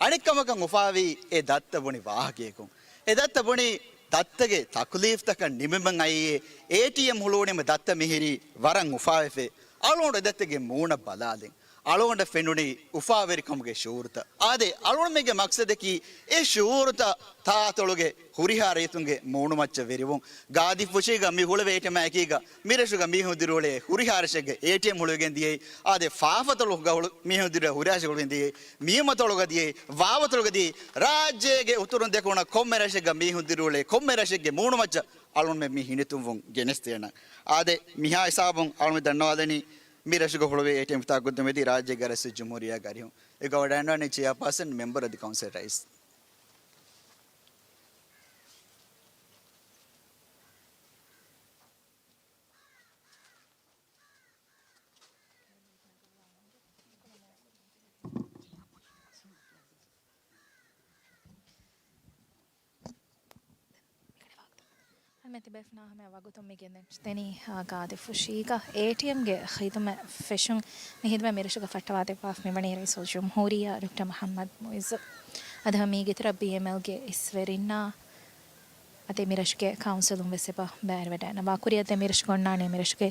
އަނެއްކަމަކަށް އުފާވީ އެ ދައްތަ ބުނި ވާހަކަޔަކުން. އެ ދައްތަ ބުނި ދައްތަގެ ތަކުލީފްތަކަށް ނިމެމެން އައީ އޭޓީއެމް ހުޅުވުނީމަ ދައްތަ މިހިރީ ވަރަށް އުފާވެފަ. އަޅުގަނޑު އެ ދައްތަގެ މޫނަށް ބަލާލިން. އަޅުގަނޑަށް ފެނުނީ އުފާވެރިކަމުގެ ޝުޢޫރުތައް. އާދެ، އަޅުގަނޑުމެންގެ މަޤްޞަދަކީ އެ ޝުޢޫރުތައް ތާއަތޮޅުގެ ހުރިހާ ރައްޔިތުންގެ މޫނުމައްޗަށް ވެރިވުން. ގާދިފުށީގަ މި ހުޅުވޭ އޭޓީއެމާ އެކީގަ މިރަށުގަ މީހުން ދިރިއުޅޭ ހުރިހާ ރަށެއްގަ އޭޓީއެމް ހުޅުވިގެން ދިޔައީ. އާދެ، ފާފަތޮޅުގަ ހުޅު-، މީހުން ދިރިއުޅޭ ހުރިހާ ރަށެއް ހުޅުވިގެން ދިޔައީ. މީމަތޮޅުގަ ދިޔައީ. ވާވަތޮޅުގަ ދިޔައީ. ރާއްޖޭގެ އުތުރުން ދެކުނަށް ކޮންމެ ރަށެއްގަ މީހުން ދިރިއުޅޭ ކޮންމެ ރަށެއްގެ މޫނުމައްޗަށް އަޅުގަނޑުމެން މި ހިނިތުންވުން ގެނެސްދޭނަން. އާދެ، މިހާ ހިސާބުން އަޅުގަނޑު ދަންނަވާލަނީ މި ރަށުގަ ހުޅުވޭ އޭޓީއެމް ތާއްކުދުމެދި ރާއްޖޭގެ ރައީސުލްޖުމްހޫރިއްޔާގެ އަރިހުން. އެގަ ވަޑައިގަންނަވަނީ ޗެއާޕާސަން، މެމްބަރު އަދި ކައުންސިލް ރައީސް. އަޅުމެން ތިބޭފުޅުންނާ ހަމަޔަށް ވަގުތުން މި ގެނެސްދެނީ، އާ، ގާދިފުށީގަ އޭޓީއެމްގެ ޚިދުމަތް ފެށުން. މި ޚިދުމަތް މިރަށުގަ ފައްޓަވާދެއްވާފަ މިވަނީ ރައީސުލްޖުމްހޫރިއްޔާ ޑޮކްޓަރ މުޙައްމަދު މުޢިއްޒު. އަދި މީގެ ތެރޭ ބީއެމްއެލްގެ އިސްވެރިންނާ އަދި މިރަށުގެ ކައުންސިލުން ވެސް އެބަ ބައިވެވަޑައިގަންނަވާ. ކުރިއަށް ދެން މިރަށުގަ އޮންނާނީ މިރަށުގެ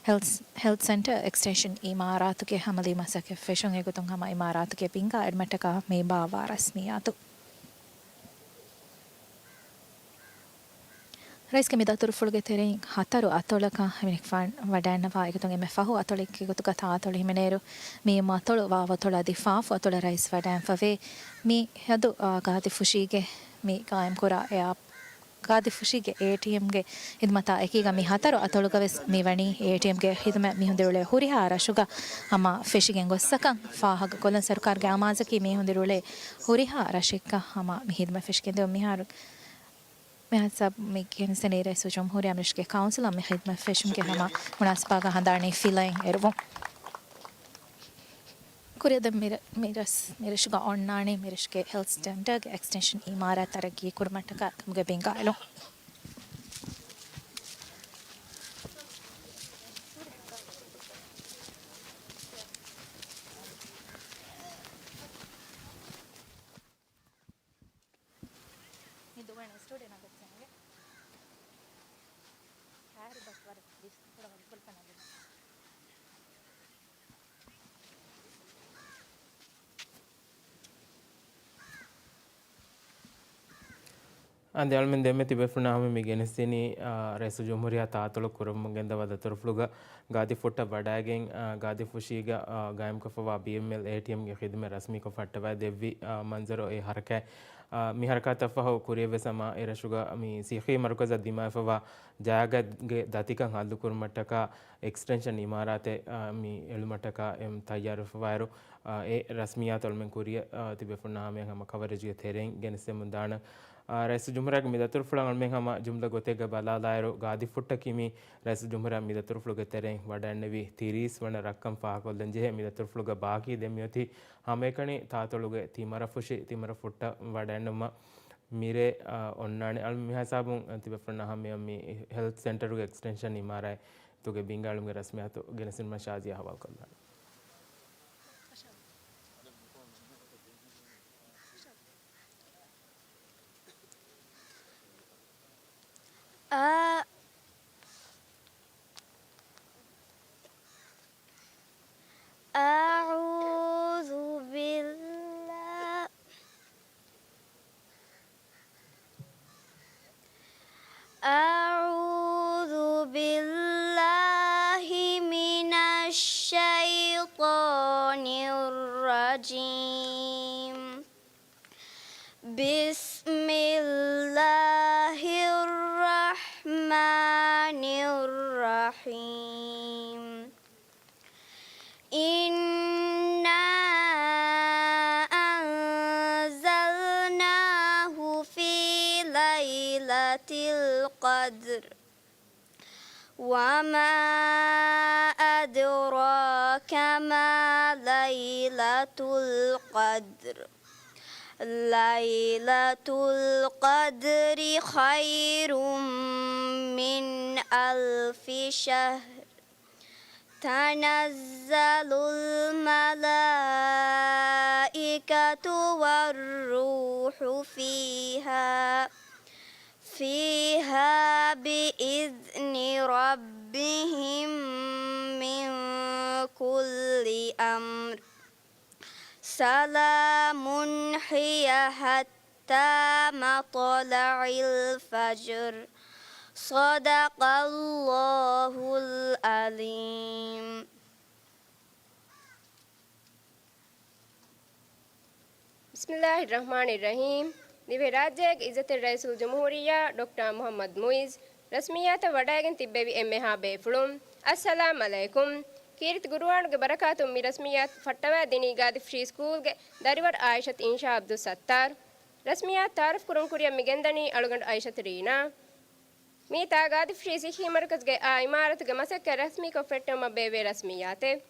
ހެލްތް، ހެލްތް ސެންޓަރ އެކްސްޓެންޝަން އިމާރާތުގެ ހަމަލީ މަސައްކަތް ފެށުން. އެގޮތުން ހަމަ އިމާރާތުގެ ބިންގާ އެންމެ މައްޗަށް މި ބާއްވާ ރަސްމިއްޔާތު. ރައީސްގެ މި ދަތުރުފުޅުގެ ތެރެއިން ހަތަރު އަތޮޅަކަށް ހިމެނިފަ ވަޑައިގަންނަވާ. އެގޮތުން އެންމެ ފަހު އަތޮޅެއްގެ ގޮތުގަ ތާއަތޮޅު ހިމެނޭއިރު، މީމަތޮޅު، ވާވަތޮޅު އަދި ފާފު އަތޮޅަށް ރައީސް ވަޑައިގެންފަވޭ. މިއަދު، އާ، ގާދިފުށީގެ މި ގާއިމްކުރާ އެއާ ގާދިފުށީގެ އޭޓީއެމްގެ ޚިދުމަތާ އެކީގަ މި ހަތަރު އަތޮޅުގަވެސް މިވަނީ އޭޓީއެމްގެ ޚިދުމަތް މީހުން ދިރިއުޅޭ ހުރިހާ ރަށުގަ ހަމަ ފެށިގެން ގޮއްސަކަން ފާހަގަކޮށްލަން. ސަރުކާރުގެ އަމާޒަކީ މީހުން ދިރިއުޅޭ ހުރިހާ ރަށެއްގަ ހަމަ މި ޚިދުމަތް ފެށިގެންދިޔުން. މިހާރު މިހާ ހިސާބުން މި ގެނެސްދެނީ ރައީސުލްޖުމްހޫރިއްޔާ މިރަށުގެ ކައުންސިލަށް މި ޚިދުމަތް ފެށުމުގެ ހަމަ މުނާސަބާގަ ހަނދާނީ ފިލައިން އެރުވުން. ކުރިއަށް ދެން މިރަ-، މިރަސް-، މިރަށުގަ އޮންނާނީ މިރަށުގެ ހެލްތް ސެންޓަރގެ އެކްސްޓެންޝަން އިމާރާތް ތަރައްގީ ކުރުމަށްޓަކާ ކަމުގެ ބިންގާ އެޅުން. މި ދުވަން ސްޓޫޑިއޯ ނަގައްޖެ ހިނގެ. ހާރި ބަސް ވަރަށް ވިސް ކުޑަ ވަރު ކުލަކަ ނަގަން. އާދެ، އަޅުމެން ދެންމެ ތިބޭފުޅުންނާ ހަމަ މި ގެނެސްދިނީ، އާ، ރައީސުލްޖުމްހޫރިއްޔާ ތާއަތޮޅު ކުރަމުން ގެންދަވާ ދަތުރުފުޅުގަ ގާދިފުށްޓަށް ވަޑައިގެން، އާ، ގާދިފުށީގަ، އާ، ގާއިމްކޮށްފަވާ ބީއެމްއެލް އޭޓީއެމްގެ ޚިދުމަތް ރަސްމީކޮށް ފައްޓަވައި ދެއްވި، އާ، މަންޒަރު އެ ހަރަކާތް. އާ، މި ހަރަކާތަށް ފަހު ކުރިއަށްވެސް ހަމަ އެ ރަށުގަ މި ސިއްހީ މަރުކަޒަށް ދިމާވެފަވާ ޖާގަގެ ދަތިކަން ހައްލުކުރުމަށްޓަކާ އެކްސްޓެންޝަން އިމާރާތެއް، އާ، މި އެޅުމަށްޓަކާ އެ ތައްޔާރުވެފަވާއިރު، އާ، އެ ރަސްމިއްޔާތު އަޅުމެން ކުރިއަށް، އާ، ތިބޭފުޅުންނާ ހަމަޔަށް ހަމަ ކަވަރޭޖްގެ ތެރެއިން ގެނެސްދެމުން ދާނަން. އާ، ރައީސުލްޖުމްހޫރިއްޔާގެ މި ދަތުރުފުޅަށް އަޅުމެން ހަމަ ޖުމްލަ ގޮތެއްގަ ބަލާލާއިރު، ގާދިފުށްޓަކީ މި ރައީސުލްޖުމްހޫރިއްޔާ މި ދަތުރުފުޅުގެ ތެރެއިން ވަޑައިގެންނެވި ތިރީސް ވަނަ ރަށްކަން ފާހަގަކޮށްލަން ޖެހޭ. މި ދަތުރުފުޅުގަ ބާކީ ދެން މިއޮތީ ހަމައެކަނި ތާއަތޮޅުގެ ތިން މަރަފުށި، ތިން މަރަފުށްޓަށް ވަޑައިގަންނަވުމަށް މިރޭ، އާ، އޮންނާނެ. އަޅު މިހާ ހިސާބުން ތިބޭފުޅުންނާ ހަމަޔަށް މި ހެލްތް ސެންޓަރުގެ އެކްސްޓެންޝަން އިމާރާތް ތުގެ ބިންގާ އެޅުމުގެ ރަސްމިއްޔާތު ގެނެސްދިނުމަށް ޝާޒިޔާ ހަވާލުކޮށްލާނެ. އާ، الرجيم. بسم الله الرحمن الرحيم. إنا أنزلناه في ليلة القدر. وما أدراك ما ليلة القدر. ليلة القدر خير من ألف شهر. تنزل الملائكة والروح فيها، فيها بإذن ربهم من كل أمر. سلام هي حتى مطلع الفجر. صدق الله العظيم. ބިސްމިﷲ އައްރަޙްމާނި އައްރަޙީމް. ދިވެހިރާއްޖޭގެ އިއްޒަތްތެރި ރައީސުލްޖުމްހޫރިއްޔާ ޑޮކްޓަރ މުޙައްމަދު މުޢިއްޒު ރަސްމިއްޔާތަށް ވަޑައިގެން ތިއްބެވި އެންމެހާ ބޭފުޅުން، އައްސަލާމް ޢަލައިކުމް. ކީރިތި ޤުރުއާނުގެ ބަރަކާތުން މި ރަސްމިއްޔާތު ފައްޓަވާ ދިނީ ގާދިފުށީ ސްކޫލްގެ ދަރިވަރު އާއިޝަތު އިންޝާ ޢަބްދުއްސައްތާރު. ރަސްމިއްޔާތު ތަޢާރަފް ކުރުން ކުރިއަށް މި ގެންދަނީ އަޅުގަނޑު އައިޝަތު ރީނާ. މިއީ ތާ ގާދިފުށީ ޞިއްޙީ މަރުކަޒުގެ އާ އިމާރާތުގެ މަސައްކަތް ރަސްމީކޮށް ފެއްޓެވުމަށް ބޭއްވޭ ރަސްމިއްޔާތެއް.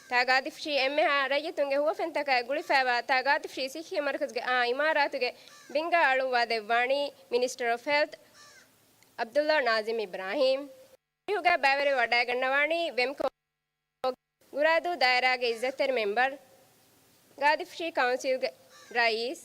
ތާ ގާދިފުށީ އެންމެހާ ރައްޔިތުންގެ ހުވަފެންތަކާއި ގުޅިފައިވާ ތާ ގާދިފުށީ ޞިއްޙީ މަރުކަޒުގެ އާ އިމާރާތުގެ ބިންގާ އަޅުއްވާ ދެއްވާނީ މިނިސްޓަރ އޮފް ހެލްތް ޢަބްދުﷲ ނާޒިމް އިބްރާހީމް. މަރުހަލާގަ ބައިވެރިވެ ވަޑައިގަންނަވާނީ ވެމްކޯ ގުރާދޫ ދާއިރާގެ އިއްޒަތްތެރި މެމްބަރު ގާދިފުށީ ކައުންސިލްގެ ރައީސް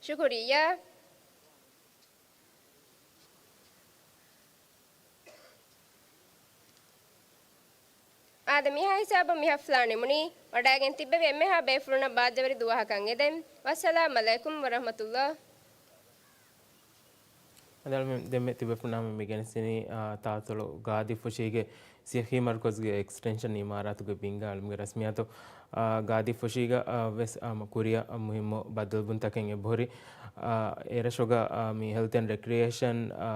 ޝުކުރިއްޔާ. އާދެ، މިހާ ހިސާބުން މި ހަފްލާ ނިމުނީ. ވަޑައިގެން ތިއްބެވި އެންމެހާ ބޭފުޅުންނަށް ބާއްޖަވެރި ދުވަހަކަށް އެދެން. ވައްސަލާމް ޢަލައިކުމް ވަރަޙްމަތުﷲ. އަދި އަޅުމެން ދެންމެ ތިބޭފުޅުންނާ މި ގެނެސްދިނީ، އާ، ތާތޮޅު ގާދިފުށީގެ ސިއްޙީ މަރުކަޒުގެ އެކްސްޓެންޝަން އިމާރާތުގެ ބިންގާ އަޅުމެންގެ ރަސްމިއްޔާތު، އާ، ގާދިފުށީގަ، އާ، ވެސް، އާ، ކުރިއަށް މުހިއްމު ބައްދަލުވުންތަކެއް އެބަހުރި. އާ، އެރަށުގަ، އާ، މި ހެލްތް އެންޑް ރެކްރިއޭޝަން، އާ،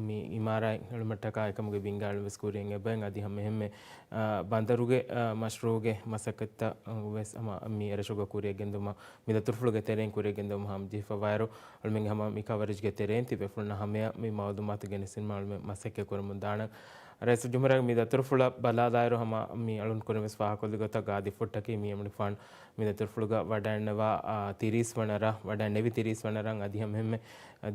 މި އިމާރާތް އެޅުމަށްޓަކާ އެކަމުގެ ބިންގާ އަޅުމެން ވެސް ކުރިއަށް އެބައިން. އަދި ހަމައެހެންމެ، އާ، ބަނދަރުގެ، އާ، މަޝްރޫޢުގެ މަސައްކަތްތައް ވެސް ހަމަ މި އެރަށުގަ ކުރިއަށް ގެންދުމަށް މި ދަތުރުފުޅުގެ ތެރެއިން ކުރިއަށް ގެންދަވަމުން ހަމަޖެހިފަވާއިރު، އަޅުމެންގެ ހަމަ މި ކަވަރޭޖްގެ ތެރެއިން ތިބޭފުޅުންނަށް ހަމަޔަށް މި މައުލޫމާތު ގެނެސްދިނުމަށް އަޅުމެން މަސައްކަތް ކުރަމުން ދާނަން. ރައީސުލްޖުމްހޫރިއްޔާގެ މި ދަތުރުފުޅަށް ބަލާލާއިރު، ހަމަ މި އަޅުން ކުރިން ވެސް ފާހަގަކޮށްލި ގޮތަށް ގާދިފުށްޓަކީ މި އެމަނިކުފާނު މި ދަތުރުފުޅުގަ ވަޑައިގަންނަވާ، އާ، ތިރީސް ވަނަ ރަށް، ވަޑައިނެވި ތިރީސް ވަނަ ރަށް. އަދި ހަމައެހެންމެ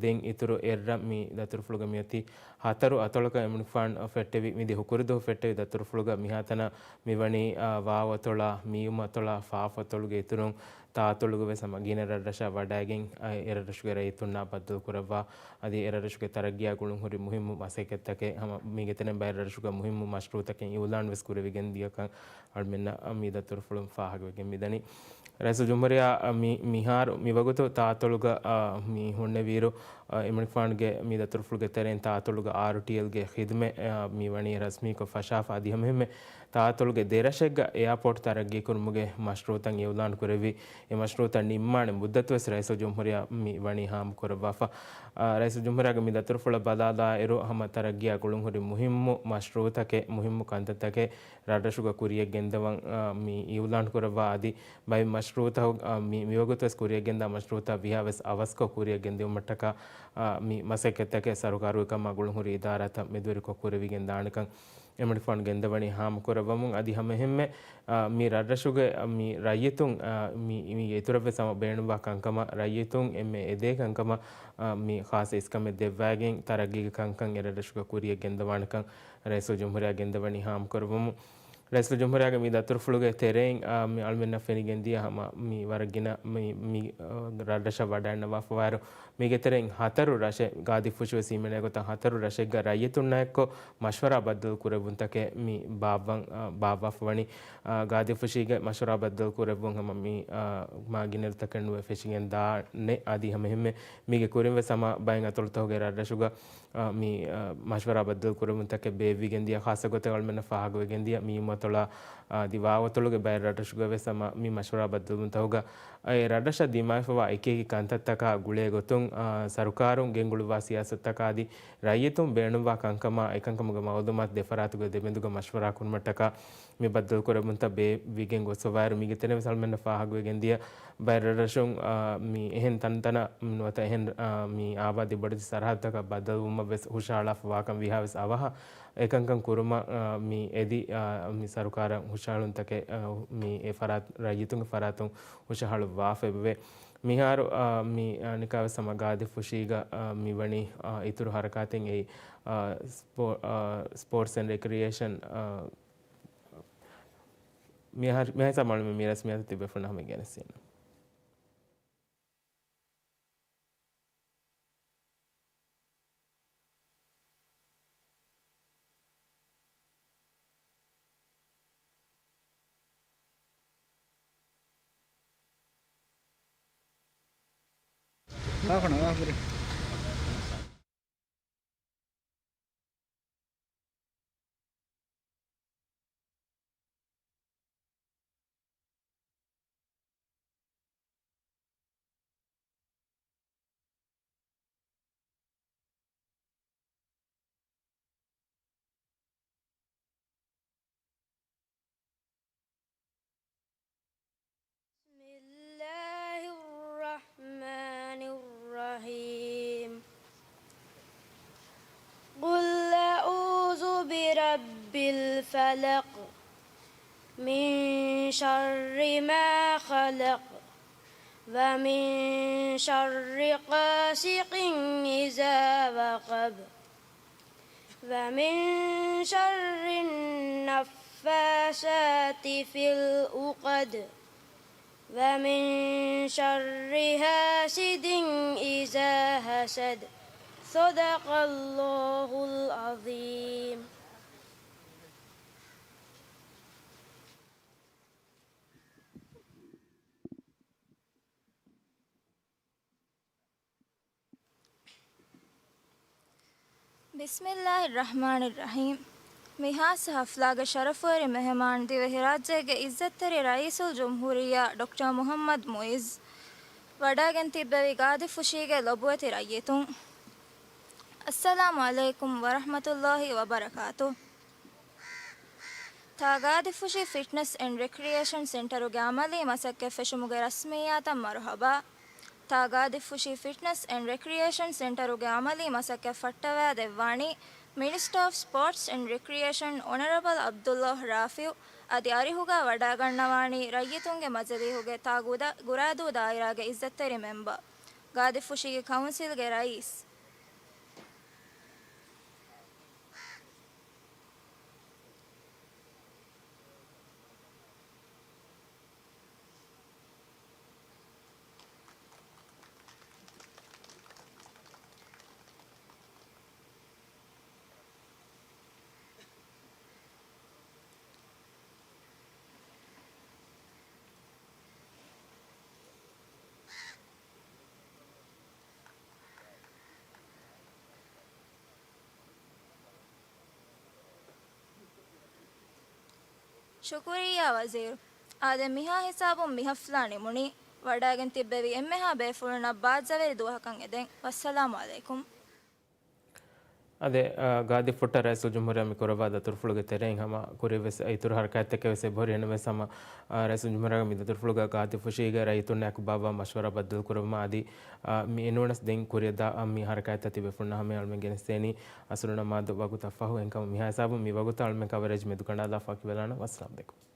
ދެން އިތުރު އެއްރަށް މި ދަތުރުފުޅުގަ މިއޮތީ ހަތަރު އަތޮޅަކަށް އެމަނިކުފާނު ފެއްޓެވި، މިދި ހުކުރުދުވަހު ފެއްޓެވި ދަތުރުފުޅުގަ މިހާތަނަށް މިވަނީ، އާ، ވާވަތޮޅާ، މީހުމަތޮޅާ، ފާފަތޮޅުގެ އިތުރުން ތާތޮޅުގަ ވެސް ހަމަ ގިނަ ރަށްރަށާ ވަޑައިގެން، އާ، އެރަށްރަށުގެ ރައްޔިތުންނާ ބައްދަލުކުރައްވާ، އަދި އެރަށްރަށުގެ ތަރައްގީއާ ގުޅުންހުރި މުހިއްމު މަސައްކަތްތަކެއް ހަމަ މީގެ ތެރެއިން ބައެއް ރަށްރަށުގަ މުހިއްމު މަޝްރޫޢުތަކެއް އިއުލާން ވެސް ކުރެވިގެން ދިޔަކަން އަޅުމެންނަށް މި ދަތުރުފުޅުން ފާހަގަވެގެން މިދަނީ. ރައީސުލްޖުމްހޫރިއްޔާ މި، މިހާރު މިވަގުތު ތާތޮޅުގަ، އާ، މި ހުންނެވިއިރު، އާ، އެމަނިކުފާނުގެ މި ދަތުރުފުޅުގެ ތެރެއިން ތާތޮޅުގަ އާރުޓީއެލްގެ ޚިދުމަތް، އާ، މި ވަނީ ރަސްމީކޮށް ފަށާފަ. އަދި ހަމައެހެންމެ ތާއަތޮޅުގެ ދެ ރަށެއްގަ އެއާޕޯޓް ތަރައްގީކުރުމުގެ މަޝްރޫއުތައް އިއުލާން ކުރެއްވި. އެ މަޝްރޫއުތައް ނިންމާނެ މުއްދަތުވެސް ރައީސުލްޖުމްހޫރިއްޔާ މި ވަނީ ހާމަކުރައްވާފަ. އާ، ރައީސުލްޖުމްހޫރިއްޔާގެ މި ދަތުރުފުޅަށް ބަލާލާއިރު، ހަމަ ތަރައްގީއާ ގުޅުންހުރި މުހިއްމު މަޝްރޫއުތަކެއް، މުހިއްމު ކަންތައްތަކެއް ރަށްރަށުގަ ކުރިޔަށް ގެންދަވަން، އާ، މި އިއުލާން ކުރައްވާ އަދި ބައެއް މަޝްރޫއުތަކު، އާ، މި، މިވަގުތުވެސް ކުރިޔަށް ގެންދާ މަޝްރޫއުތައް ވީހާވެސް އަވަސްކޮށް ކުރިޔަށް ގެންދިއުމަށްޓަކާ، އާ، މި މަސައްކަތްތަކެއް ސަރުކާރުގެ ކަމާ ގުޅުންހުރި އިދާރާތައް މެދުވެރިކޮށް ކުރެވިގެން ދާނެކަން އެމަނިފާނު ގެންދަވަނީ ހާމަކުރައްވަމުން. އަދި ހަމައެހެންމެ، އާ، މި ރަށްރަށުގެ މި ރައްޔިތުން، އާ، މި، މީގެ އިތުރަށްވެސް ހަމަ ބޭނުންވާ ކަންކަމަށް، ރައްޔިތުން އެންމެ އެދޭ ކަންކަމަށް، އާ، މި ޚާއްސަ އިސްކަމެއް ދެއްވައިގެން ތަރައްގީގެ ކަންކަން އެ ރަށްރަށުގަ ކުރިޔަށް ގެންދަވާނެކަން ރައީސުލްޖުމްހޫރިއްޔާ ގެންދަވަނީ ހާމަކުރައްވަމުން. ރައީސުލްޖުމްހޫރިއްޔާގެ މި ދަތުރުފުޅުގެ ތެރެއިން، އާ، މި އަޅުމެންނަށް ފެނިގެންދިޔަ ހަމަ މި ވަރަށް ގިނަ މި، މި، އާ، ރަށްރަށަށް ވަޑައިންނަވާފަވާއިރު، މީގެ ތެރެއިން ހަތަރު ރަށެއް ގާދިފުށިވެސް ހިމެނޭ ގޮތަށް ހަތަރު ރަށެއްގަ ރައްޔިތުންނާއެއްކޮށް މަޝްވަރާ ބައްދަލު ކުރެއްވުންތަކެއް މި ބާއްވަން، އާ، ބާއްވާފަ ވަނީ. އާ، ގާދިފުށީގެ މަޝްވަރާ ބައްދަލު ކުރެއްވުން ހަމަ މި، އާ، މާ ގިނަ އިރުތަކެއް ނުވެ ފެށިގެން ދާނެ. އަދި ހަމައެހެންމެ މީގެ ކުރިންވެސް ހަމަ ބައެއް އަތޮޅުތަކުގެ ރަށްރަށުގަ އާ، މި، އާ، މަޝްވަރާ ބައްދަލު ކުރެވުންތަކެއް ބޭއްވިގެން ދިޔަ، ޚާއްޞަ ގޮތެއް އަޅުމެންނަށް ފާހަގަވެގެން ދިޔަ، މީމު އަތޮޅާ، އާ، އަދި ވާވު އަތޮޅުގެ ބައެއް ރަށްރަށުގަވެސް ހަމަ މި މަޝްވަރާ ބައްދަލުވުންތަކުގަ، އާ، އެ ރަށްރަށަށް ދިމާވެފަވާ އެކިއެކި ކަންތައްތަކާ ގުޅޭ ގޮތުން، އާ، ސަރުކާރުން ގެންގުޅުއްވާ ސިޔާސަތުތަކާ އަދި ރައްޔިތުން ބޭނުންވާ ކަންކަމާ އެކަންކަމުގެ މައުލޫމާތު ދެފަރާތުގެ ދެމެދުގަ މަޝްވަރާ ކުރުމަށްޓަކާ، މި ބައްދަލުކުރެވުންތައް ބޭއްވިގެން ގޮސްފަވާއިރު، މީގެ ތެރެއިން ވެސް އަޅުމެންނަށް ފާހަގަވެގެން ދިޔަ ބައެއް ރަށްރަށުން، އާ، މި އެހެން ތަންތަނަށް ނުވަތަ އެހެން، އާ، މި އާބާދީ ބޮޑެތި ސަރަހައްދުތަކަށް ބައްދަލުވުމަށް ވެސް ހުށަހަޅާފަ ވާކަން ވީހާވެސް އަވަހަށް އެކަންކަން ކުރުމަށް، އާ، މި އެދި، އާ، މި ސަރުކާރަށް ހުށަހަޅުންތަކެއް، އާ، މި އެ ފަރާތް، ރައްޔިތުންގެ ފަރާތުން ހުށަހަޅުއްވާފަ އެބަވޭ. މިހާރު، އާ، މި، އާ، ނިކާވެސް ހަމަ ގާދިފުށީގަ، އާ، މި ވަނީ، އާ، އިތުރު ހަރަކާތެއް އެއީ، އާ، ސްޕޯ-، އާ، ސްޕޯޓްސް އެންޑް ރެކްރިއޭޝަން، އާ، މިހާ-، މިހާ ސަމާލުމެ މި ރަސްމިއްޔާތު ތިއްބެފުޅުންނަށް ހަމަ ގެނެސްދޭނަން. بسم الله الرحمن الرحيم. قل أعوذ برب الفلق، من شر ما خلق، ومن شر غاسق إذا وقب، ومن شر النفاثات في العقد، ومن شر حاسد إذا حسد. صدق الله العظيم. ބިސްމިއްލާހި ރަޙްމާނި ރަޙީމް. މި ޚާއްޞަ ޙަފްލާގެ ޝަރަފުވެރި މެހެމާން ދިވެހިރާއްޖޭގެ ޢިއްޒަތްތެރި ރައީސުލްޖުމްހޫރިއްޔާ ޑޮކްޓަރ މުޙައްމަދު މުޢިއްޒު ވަޑައިގެން ތިއްބެވި ގާދިފުށީގެ ލޮބުވެތި ރައްޔިތުން، އައްސަލާމު ޢަލައިކުމް ވަރަޙްމަތުﷲި ވަބަރަކާތުހު. ތާ ގާދިފުށި ފިޓްނަސް އެންޑް ރެކްރިއޭޝަން ސެންޓަރުގެ ޢަމަލީ މަސައްކަތް ފެށުމުގެ ރަސްމިއްޔާތަށް މަރުޙަބާ. ތާ ގާދިފުށި ފިޓްނަސް އެންޑް ރެކްރިއޭޝަން ސެންޓަރުގެ ޢަމަލީ މަސައްކަތް ފައްޓަވައިދެއްވާނީ މިނިސްޓަރ އޮފް ސްޕޯޓްސް އެންޑް ރެކްރިއޭޝަން އޮނަރަބަލް ޢަބްދުﷲ ރާފިޢު އަދި އަރިހުގަ ވަޑައިގަންނަވާނީ ރައްޔިތުންގެ މަޖިލީހުގެ ތާ ގުދަ-، ގުރާދޫ ދާއިރާގެ ޢިއްޒަތްތެރި މެމްބަރު، ގާދިފުށީގެ ކައުންސިލްގެ ރައީސް. ޝުކުރިއްޔާ ވަޒީރު. އާދެ، މިހާ ހިސާބުން މި ހަފްލާ ނިމުނީ. ވަޑައިގެން ތިއްބެވި އެންމެހާ ބޭފުޅުންނަށް ބާއްޖަވެރި ދުވަހަކަށް އެދެން. ވައްސަލާމު ޢަލައިކުމް. އާދެ، އާ، ގާދިފުށަށް ރައީސުލްޖުމްހޫރިއްޔާ މި ކުރައްވާ ދަތުރުފުޅުގެ ތެރެއިން ހަމަ ކުރިއަށް ވެސް އިތުރު ހަރަކާތްތަކެއް ވެސް އެބަހުރި. އެހެންވެސް ހަމަ، އާ، ރައީސުލްޖުމްހޫރިއްޔާގެ މި ދަތުރުފުޅުގަ ގާދިފުށީގަ ރައްޔިތުންނާއެކު ބާއްވާ މަޝްވަރާ ބައްދަލުކުރުމާ އަދި، އާ، މި އެނޫނަސް ދެން ކުރިއަށް ދާ، އާ، މި ހަރަކާތްތައް ތިބޭފުޅުންނަށް ހަމަޔަށް އަޅުމެން ގެނެސްދޭނީ އަސުރު ނަމާދު ވަގުތަށް ފަހު. އެހެންކަމުން މިހާ ހިސާބުން މި ވަގުތަށް އަޅުމެން ކަވަރޭޖް މެދުކަނޑާލާ ފާކިބަލާނަން. ވައްސަލާމް ޢަލައިކުމް.